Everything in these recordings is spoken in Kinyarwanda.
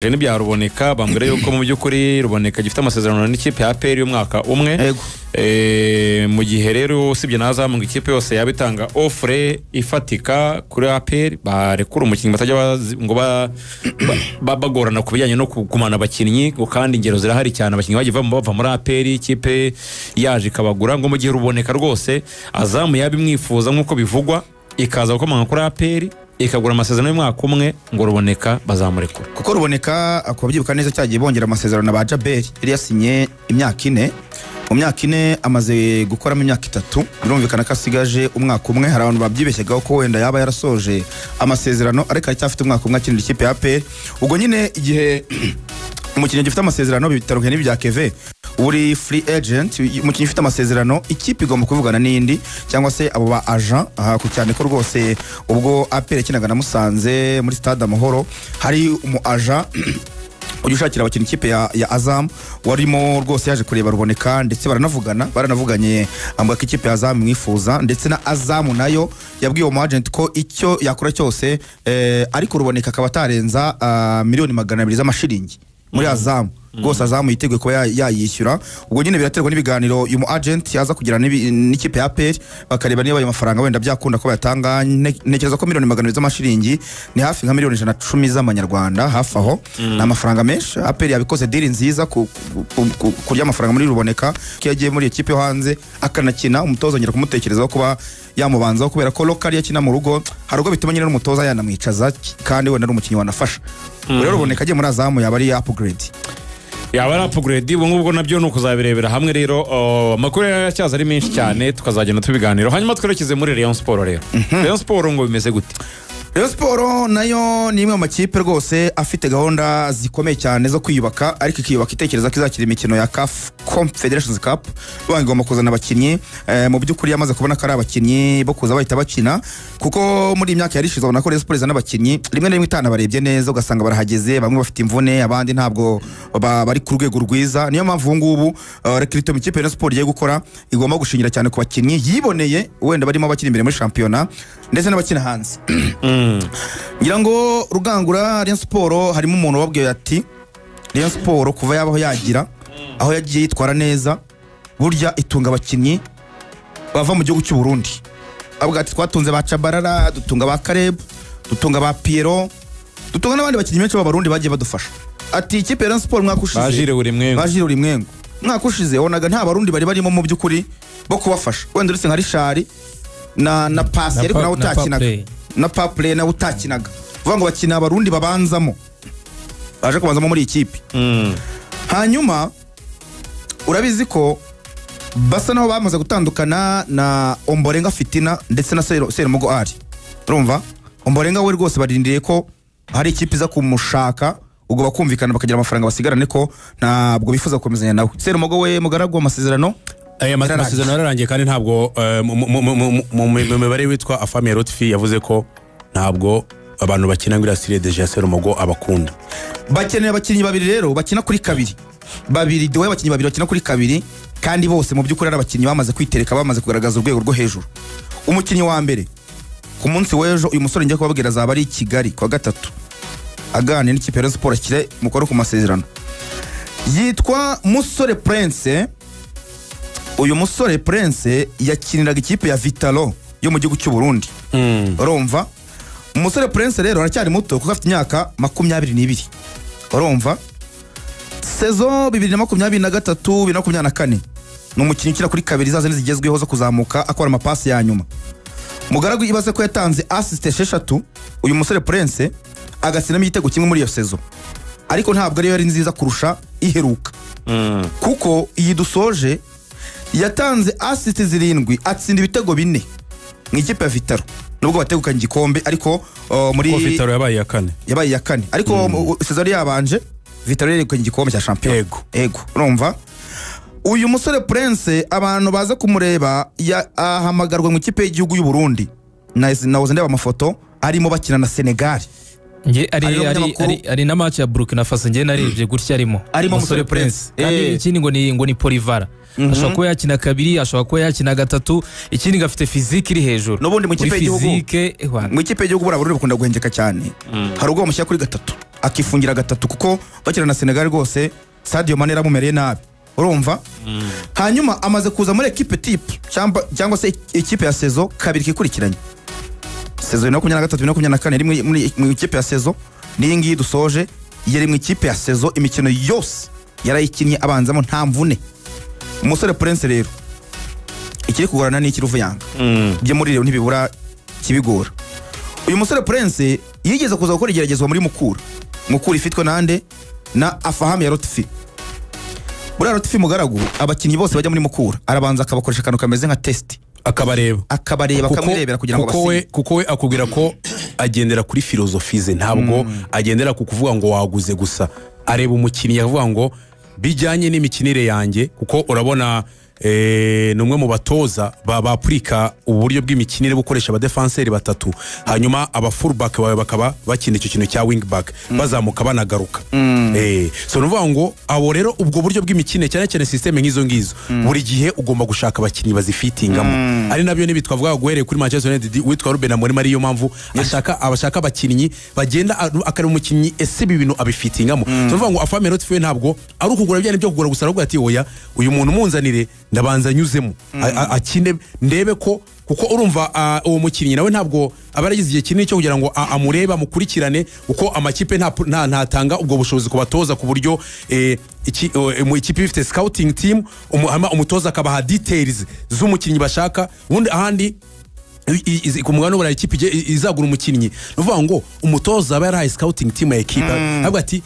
N'ibya Ruboneka bambwira yuko mu by'ukuri Ruboneka gifite amasezerano n'ikipe ya APR y'umwaka umwe. Yego. Mu gihe rero usibye na Azam, ngo ikipe yose yaba itanga offre ifatika kuri APR barekura umukinnyi, batajya ngo bagorana ku bijyanye no kugumana abakinnyi, ngo kandi ingero zirahari cyane, abakinnyi bagiye bava muri APR ikipe yaje ikabagura. Ngo mu gihe Ruboneka rwose Azam yaba imwifuza nk'uko bivugwa, ikaza gukomanga kuri APR ikagura amasezerano y'umwaka umwe, ngo Ruboneka bazamurekura. Kuko Ruboneka, kubabyibuka neza, cyagiye bongera amasezerano na ba Jaberi, yari yasinye imyaka 4. Mu myaka 4 amaze gukoramo imyaka 3, birumvikana ko asigaje umwaka umwe. Hari abantu babyibeshyagaho ko wenda yaba yarasoje amasezerano, ariko aracyafite umwaka umwe akinira ikipe ya APR. Ubwo nyine igihe umukinnyi gifite amasezerano bitandukanye n'ibya Keve uri free agent, umukinnyi ufite amasezerano ikipe igomba kuvugana n'indi cyangwa se abo ba agent. Aha ku cyane ko rwose ubwo APR yakinaga na Musanze muri Stade Amahoro, hari umu agent ujya ushakira abakinnyi ikipe ya Azam warimo rwose yaje kureba Ruboneka, ndetse baranavugana, baranavuganye, ambwira ko ikipe ya Azam imwifuza, ndetse na Azam nayo yabwiye uwo mu agent ko icyo yakora cyose ariko Ruboneka akaba atarenza miliyoni 200 z'amashiringi muri Azam. Rwose Azam yiteguye kuba yayishyura. Ubwo nyine biraterwa n'ibiganiro uyu mu agent yaza kugira n'ikipe ya APR, bakareba niba ayo mafaranga wenda byakunda ko bayatanga. Ntekereza ko miliyoni 200 z'amashiringi ni hafi nka miliyoni 110 z'amanyarwanda, hafi aho. Ni amafaranga menshi. APR yabikoze deal nziza kurya amafaranga muri Ruboneka, ko yagiye muri ikipe yo hanze akanakina, umutoza ongera kumutekerezaho kuba yamubanzaho, kubera ko local yakina mu rugo hari ubwo bituma nyine n'umutoza yanamwicaza kandi wenda ari umukinnyi wanafasha. Rero Ruboneka agiye muri Azam yaba ari upgrade. Yaba ari upgrade. Ubu ngubwo nabyo ni ukuzabirebera hamwe rero. Amakuru rero aracyaza ari menshi cyane, tukazagenda tubiganiraho. Hanyuma twerekeze muri Rayon Sport rero. Rayon Sport ngo bimeze gute? Rayon Sport nayo ni imwe mu makipe rwose afite gahunda zikomeye cyane zo kwiyubaka, ariko ikiyubaka itekereza ko izakira imikino ya CAF Confederations Cup. Banga igomba kuzana abakinnyi mu by'ukuri yamaze kubona ko ari abakinnyi bo kuza bahita bakina, kuko muri iyi myaka yari ishize ubona ko Rayon Sport izana abakinnyi rimwe na rimwe itanabarebye neza, ugasanga barahageze bamwe bafite imvune, abandi ntabwo bari ku rwego rwiza. Niyo mpamvu ubu ngubu recruitment mu ikipe ya Rayon Sport igiye gukora igomba gushingira cyane ku bakinnyi yiboneye wenda barimo abakina imbere muri shampiyona ndetse n'abakina hanze. Ngira ngo Rugangura, Rayon Sport harimo umuntu wabwiye ati Rayon Sport kuva yabaho yagira aho yagiye yitwara neza, burya itunga abakinnyi bava mu gihugu cy'u Burundi. Avuga ati twatunze ba Chabarara, dutunga ba Caleb, dutunga ba Piero, dutunga n'abandi bakinnyi benshi b'Abarundi bagiye badufasha. Ati ikipe ya Rayon Sport umwaka ushize Ba Jules Ulimwengu. Ba Jules Ulimwengu. Umwaka ushize wabonaga nta Barundi bari barimo mu by'ukuri bo kubafasha, wenda uretse nka Richard na Pasi, Na ariko nawe na utakinaga. Paplay. Na Paplay nawe utakinaga. Uvuga ngo bakina Abarundi babanzamo, baje kubanzamo muri iyi kipe. Hanyuma urabizi ko basa naho bamaze gutandukana na Omborenga Fitina ndetse na Serumogo Ali. Urumva Omborenga we rwose barindiriye ko hari ikipe iza kumushaka, ubwo bakumvikana bakagira amafaranga basigarane, ko ntabwo bifuza gukomezanya nawe. Serumogo we, mugaragu, amasezerano Aya yararangiye. Amasezerano yararangiye, kandi ntabwo mu mibare witwa Afami Lotfi yavuze ko ntabwo abantu bakina ngo iriya style de jeu ya Serumogo abakunda. Bakeneye abakinnyi babiri rero bakina kuri kabiri, babiri dewe, abakinnyi babiri bakina kuri kabiri, kandi bose mu by'ukuri ari abakinnyi bamaze kwitereka, bamaze kugaragaza urwego rwo hejuru. Umukinnyi wa mbere, ku munsi w'ejo uyu musore ngiye kubabwira azaba ari i Kigali kuwa gatatu aganira n'ikipe ya Rayon Sport, ashyire umukono ku masezerano. Yitwa Musore Prince. Uyu Musore Prince yakiniraga ikipe ya Vital'O yo mu gihugu cy'u Burundi. Urumva Umusore Prince rero aracyari muto kuko afite imyaka 22. Urumva saison 2023 2024 ni umukinnyi ukina kuri kabiri, zaza zigezweho zo kuzamuka akora amapasi ya nyuma. Mugaragu, ibaze ko yatanze assist 6 uyu Musore Prince, agatsinamo igitego kimwe muri iyo saison, ariko ntabwo ariyo yari nziza kurusha iheruka, kuko iyi dusoje yatanze assist 7, atsinda ibitego 4 mu ikipe ya Vital'O, nubwo bategukanye igikombe, ariko muri Kuko Vital'O yabaye iya kane. Yabaye iya kane, ariko saison yari yabanje Vital'O yerekanye igikombe cya shampiyona. Yego. Ego. Urumva uyu Musore Prince, abantu baza kumureba, ahamagarwa mu ikipe y'igihugu y'u Burundi. Nahoze ndeba amafoto arimo bakina na Senegal. Nge ari na match ya Burkina Faso nge narebye gutya arimo Musore Prince. Kandi ikindi ngo ni Polivara. Ashobora kuba yakina kabiri, ashobora kuba yakina gatatu, ikindi gafite physique iri hejuru. N'ubundi mu kipe y'igihugu mu kipe y'igihugu bura bakunda guhengeka cyane. Hari ubwo bamushyira kuri gatatu akifungira gatatu kuko bakina na Senegal rwose Sadio Mane yaramumereye nabi. Urumva? Hanyuma amaze kuza muri equipe type cyangwa se equipe ya saison kabiri kikurikiranye. Saison 2023 2024 rimwe mu ikipe ya saison n'iyi ngiyi dusoje yari mu ikipe ya saison imikino yose yarayikinnye abanzamo nta mvune. Umusore Prince rero ikiri kugorana n'iki Ruvuyanga bye muri rero ntibibura kibigora. Uyu musore Prince yigeze kuza gukora igeragezwa muri Mukura. Mukura ifitwe nande na Afaham ya Lotfi. Buriya Lotfi Mugaragu abakinnyi bose bajya muri Mukura arabanza akabakoresha akantu kameze nka test, akabareba akamwirebera kugira ngo basinye. Kuko we akubwira ko agendera kuri filozofi ze, ntabwo agendera ku kuvuga ngo waguze gusa. Areba umukinnyi avuga ngo bijyanye n'imikinire yanjye, kuko urabona ni umwe mu batoza bapurika uburyo bw'imikinire bukoresha abadefenseri batatu, hanyuma aba fullback bawe bakaba bakina icyo kintu cya wing back bazamuka banagaruka. So nuvuga ngo abo rero ubwo buryo bw'imikinire cyane cyane system nk'izo ngizo buri gihe ugomba gushaka abakinnyi bazifitingamo. Ari nabyo nibi twavuga guhereye kuri Manchester United witwa Ruben Amorim, ariyo mpamvu ashaka abakinnyi bagenda akareba umukinnyi ese ibi bintu abifitingamo. So nuvuga ngo Afame Lotfi we ntabwo ari ukugura byane byo kugura gusa, aravuga ati oya uyu muntu munzanire ndabanza nyuzemo akine ndebe ko, kuko urumva uwo mukinnyi nawe ntabwo aba yaragize igihe kinini cyo kugira ngo amurebe amukurikirane, uko amakipe ntatanga ubwo bushobozi kubatoza ku buryo mu ikipe ifite scouting team umutoza akabaha details z'umukinnyi bashaka. Ubundi ahandi ku mugabane w'Uburayi ikipe izagura umukinnyi nuvuga ngo umutoza aba yarahaye scouting team ya ekipe avuga ati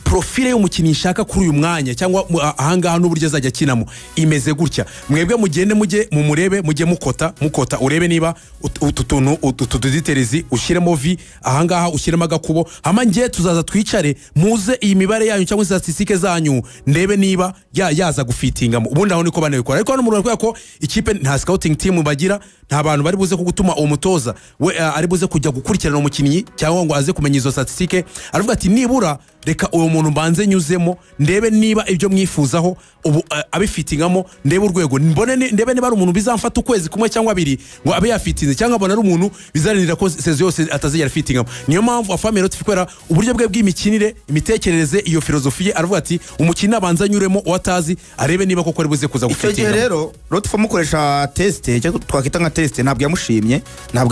profile y'umukinnyi nshaka kuri uyu mwanya cyangwa ahangaha n'uburyo azajya akinamo imeze gutya, mwebwe mugende mujye mumurebe mujye mukota urebe niba utu tuntu utu details ushyiremo vi ahangaha ushyiremo agakubo, hama ngiye tuzaza twicare muze iyi mibare yanyu cyangwa statistique zanyu ndebe niba yaza gufitingamo. Ubundi aho niko banabikora. Ariko hano mu Rwanda ko ikipe nta scouting team bagira, nta bantu bari buze kugutuma uwo mutoza we ari buze kujya gukurikirana umukinnyi cyangwa ngo aze kumenya izo statistique, aravuga ati nibura reka uwo muntu mbanze nyuzemo ndebe niba ibyo mwifuzaho ubu abifitingamo, ndebe urwego mbone ndebe niba ari umuntu bizamfata ukwezi kumwe cyangwa abiri ngo abe yafitinze, cyangwa abona ari umuntu bizarinira ko sezo yose atazigera fitingamo. Niyo mpamvu Afame Lotfi kwera uburyo bwe bw'imikinire, imitekerereze, iyo filozofi ye, aravuga ati umukinnyi abanza nyuremo uwatazi arebe niba koko ari buze kuza gufitingamo. Icyo gihe rero Lotfi amukoresha test cyangwa twakita nka test ntabwo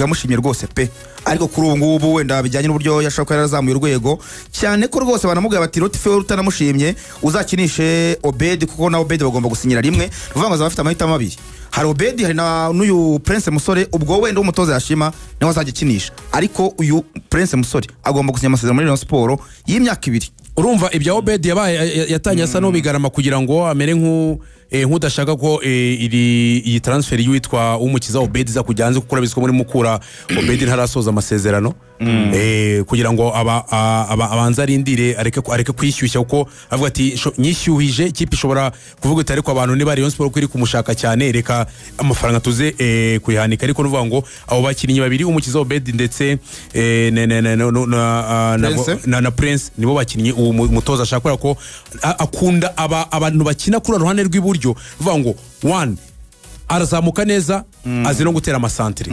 yamushimye rwose pe. Ariko kuri ubu ngubu wenda bijyanye n'uburyo yashaka yarazamuye urwego cyane ko rwose banamubwira bati Lotfi we utanamushimye uzakinishe Obed, kuko na Obed bagomba gusinyira rimwe, uvuga ngo azaba afite amahitamo abiri, hari Obed hari na n'uyu Prince Musore, ubwo wenda umutoza yashima niwe azajya akinisha, ariko uyu Prince Musore agomba gusinya amasezerano muri Rayon Sport y'imyaka ibiri. Urumva ibya Obed yabaye yatangiye asa n'ubigarama kugira ngo amere nk'udashaka ko iyi transfer y'uwitwa Umukiza Obed iza kujya hanze, kuko urabiziko muri Mukura Obed ntarasoza amasezerano, kugira ngo abanza arindire areke kwishyushya, kuko avuga ati nyishyuhije ikipe ishobora kuvuga iti ariko abantu niba Rayon Sport iri kumushaka cyane reka amafaranga tuze kuyihanika. Ariko nuvuga ngo abo bakinnyi babiri Umukiza Obed ndetse na Prince nibo bakinnyi uwo mutoza ashaka ko akunda abantu bakina kuri ruhande rw'iburyo, uvuga ngo one arazamuka neza azi no gutera amasantere,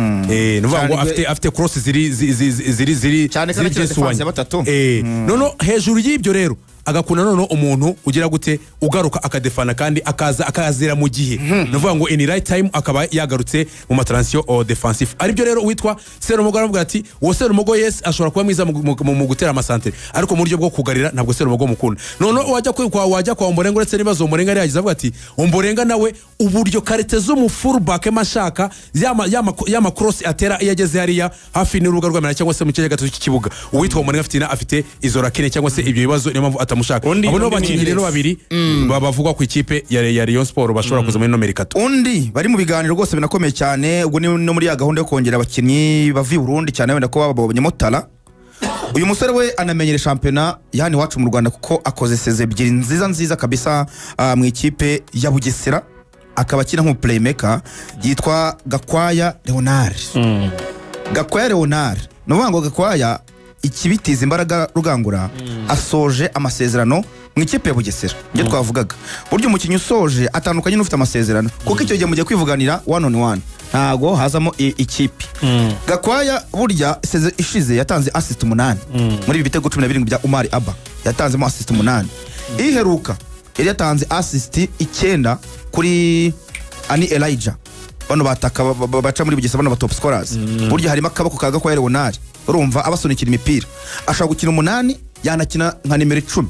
nuvuga ngo afite cross ziri ziri ziri cyane kandi defense ya batatu. Nono hejuru y'ibyo rero agakunda nono umuntu ugira gute ugaruka akadefana kandi akaza akazira mu gihe, nuvuga ngo in right time akaba yagarutse mu matransition au defensif. Aribyo rero witwa Serumogo aravuga ati uwo Serumogo yes ashobora kuba mwiza mu gutera amasantere, ariko mu buryo bwo kugarira ntabwo Serumogo mukunda. Nono wajya kwa Omborenga uretse nibazo Omborenga ari yagize avuga ati Omborenga nawe uburyo karite zo mu fullback mashaka yama cross atera iyo ageze hariya hafi n'urubuga rw'amena cyangwa se mu cye gatatu cy'ikibuga, uwitwa Omborenga afite izo rakine cyangwa se ibyo bibazo, niyo mpamvu atamushaka. Abo no bakinnyi rero babiri bavugwa ku ikipe ya Rayon Sport bashobora kuza muri nomero 3. Undi bari mu biganiro rwose binakomeye cyane, ubwo ni no muri ya gahunda yo kongera abakinnyi bavi Burundi cyane wenda ko bababonye motala. Uyu musore we anamenyere shampiyona yani wacu mu Rwanda kuko akoze seze ebyiri nziza kabisa mu ikipe ya Bugesera, akaba akina nk'u playmaker yitwa Gakwaya Leonard. Gakwaya Leonard, nuvuga ngo Gakwaya Ikibitiza imbaraga Rugangura, asoje amasezerano mu ikipe ya Bugesera. Ibyo twavugaga, burya umukinnyi usoje atandukanye n'ufite amasezerano, kuko icyo gihe mugiye kwivuganira one on one, ntago hazamo ikipe. Gakwaya burya saison ishize yatanze assist 8 muri ibi bitego 17 bya Umar Abba, yatanzemo assist 8. Iheruka yari yatanze assist 9 kuri Ani Elijah, bano bataka baca muri Bugesera, bano ba top scorers. Burya harimo akaboko ka Gakwaya Leonard, urumva abasunikira imipira, ashobora gukina 8, yanakina nka nimero 10.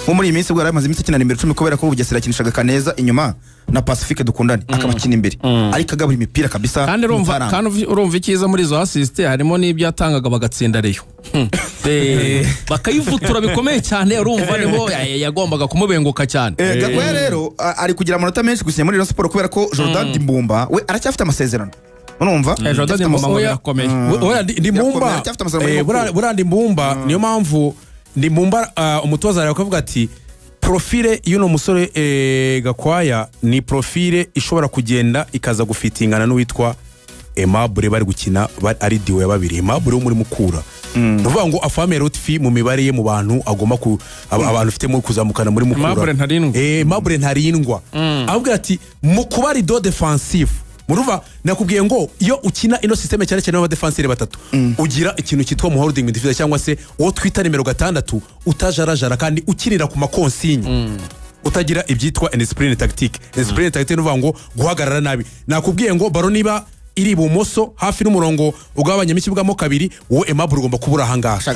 Nko muri iyi minsi ubwo yari amaze iminsi akina nimero 10, kubera ko Bugesera yakinishaga Kaneza inyuma na Pacifique Dukundane, akaba akina imbere, ariko agabura imipira kabisa. Kandi urumva icyiza muri izo assist harimo n'ibyo yatangaga bagatsinda Rayon, bakayivutura bikomeye cyane, urumva niho yagombaga kumubenguka cyane. Gakwaya rero ari kugira amanota menshi gusinya muri Rayon Sport, kubera ko Jordan Dimbumba we aracyafite amasezerano, urumva Jordan Dimbumba ngo birakomeye. Oya, Dimbumba buriya Dimbumba, niyo mpamvu Dimbumba umutoza ari kuvuga ati profile y'uno musore Gakwaya ni profile ishobora kugenda ikaza gufitingana n'uwitwa Aimable bari gukina ari diwe ya babiri. Aimable wo muri Mukura, nuvuga ngo afame Lotfi mu mibare ye mu bantu agomba ku abantu ufite mu kuzamukana muri Mukura. Aimable Ntarindwa avuga ati mu kuba ari do defensive, muruva nakubwiye ngo iyo ukina ino systeme cyane cyane n'aba defenseur batatu, ugira ikintu cyitwa mu holding midfielder cyangwa se uwo twita nimero 6 utajarajara kandi ukinira ku makonsigne, utagira ibyitwa indiscipline tactique. Indiscipline tactique nuvuga ngo guhagarara nabi. Nakubwiye ngo baro niba iri ibumoso hafi n'umurongo ugabanyamo ikibwamo kabiri, wowe Aimable ugomba kubura ahangaha.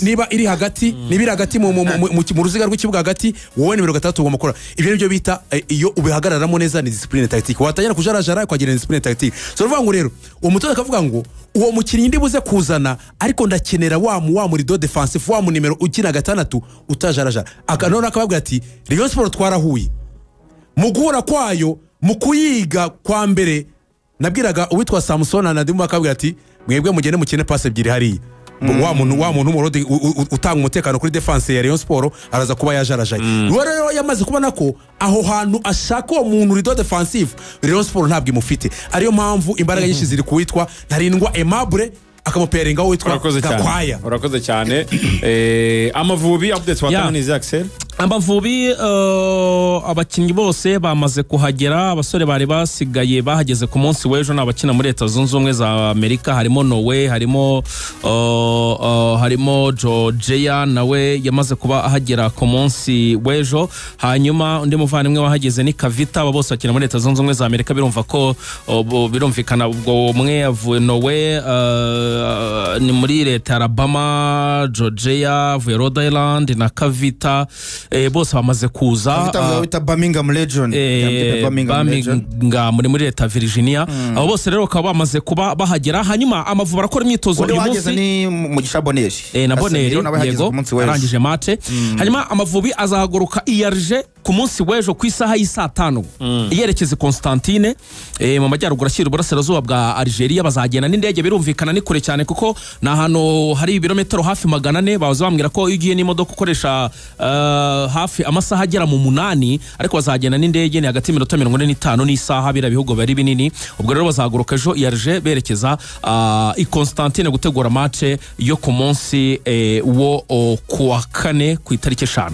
Niba iri hagati, niba iri hagati mu ruziga rw'ikibuga hagati, wowe nimero 3 ugomba gukora ibyo. Nibyo bita iyo ubihagararamo neza ni discipline tactique. Watangira kujarajara ukagira discipline tactique. So uvuga ngo rero uwo mutoza akavuga ngo uwo mukinnyi ndi buze kuzana, ariko ndakenera wa muri do defensive, wa mu nimero ukina 6 utajarajara. Akanone akababwira ati Rayon Sport twarahuye mu guhura kwayo, mu kuyiga kwa mbere nabwiraga uwitwa Samson na Ndimba akabwira ati mwebwe mugende mukine passe ebyiri hariya, wa muntu umurodi utanga umutekano kuri defense ya Rayon Sport araza kuba yajarajaye. Rero yamaze kubona ko aho hantu ashaka uwo muntu rido defensive, Rayon Sport ntabwo imufite, ariyo mpamvu imbaraga nyinshi ziri kuwitwa Ntarindwa Aimable akamuperinga witwa Gakwaya. Urakoze cyane. Amavubi updates watanga ni Axel. Amavubi abakinnyi bose bamaze kuhagera, abasore bari basigaye bahageze ku munsi w'ejo n'abakina muri Leta Zunze Ubumwe za Amerika, harimo Nowe, harimo Georgia nawe yamaze kuba ahagera ku munsi w'ejo. Hanyuma undi muvandimwe wahageze ni Kavita, aba bose bakina muri Leta Zunze Ubumwe za Amerika, birumva ko birumvikana ubwo umwe avuye Nowe ni muri Leta Alabama, Georgia avuye Rhode Island na Kavita, bose bamaze kuza. Kavita bita Birmingham Legion, Birmingham muri Leta Virginia. Abo bose rero bakaba bamaze kuba bahagera. Hanyuma Amavubi barakora imyitozo uyu munsi ni Mugisha Boneri na Boneri yego arangije match. Hanyuma Amavubi azahaguruka IRG ku munsi w'ejo ku isaha y'i 5 yerekeze Constantine mu majyaruguru ashyira uburasirazuba bwa Algeria. Bazagenda n'indege, birumvikana ni kure cyane kuko ni ahantu hari ibirometero hafi 400. Baza bambwira ko iyo ugiye n'imodoka ukoresha hafi amasaha agera mu 8, ariko bazagenda n'indege ni hagati y'iminota 45 n'isaha, bira bihugu bari binini. Ubwo rero bazahaguruka ejo IRG berekeza i Constantine gutegura match yo ku munsi wo kuwa kane ku itariki 5.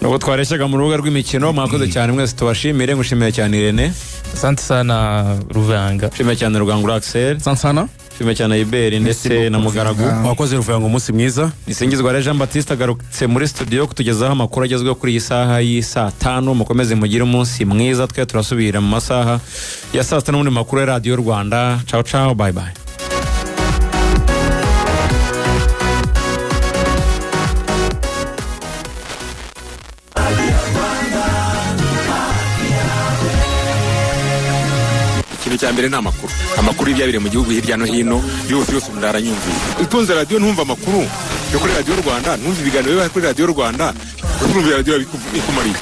Nubwo twareshyaga mu rubuga rw'imikino, mwakoze cyane mwese, tubashimire. Ngushimiye cyane Irene. Asante sana Ruvanga. Nshimiye cyane Rugangura Axel. Asante sana. Nshimiye cyane Iberi ndetse na Mugaragu. Wakoze Ruvanga, umunsi mwiza. Nisingizwa Jean Baptiste agarutse muri studio kutugezaho amakuru agezweho kuri iyi saha y'i 5. Mukomeze mugire umunsi mwiza, twe turasubira mu masaha ya saa 6 n'ubundi makuru ya Radio Rwanda. Ciao ciao, bye bye. Ikintu cya mbere ni amakuru, amakuru y'ibyabire mu gihugu hirya no hino yose yose umuntu aranyumviye. Utunze radiyo ntumva amakuru yo kuri Radio Rwanda, ntumva ibiganiro biba kuri Radio Rwanda, urumva radiyo ikumariye.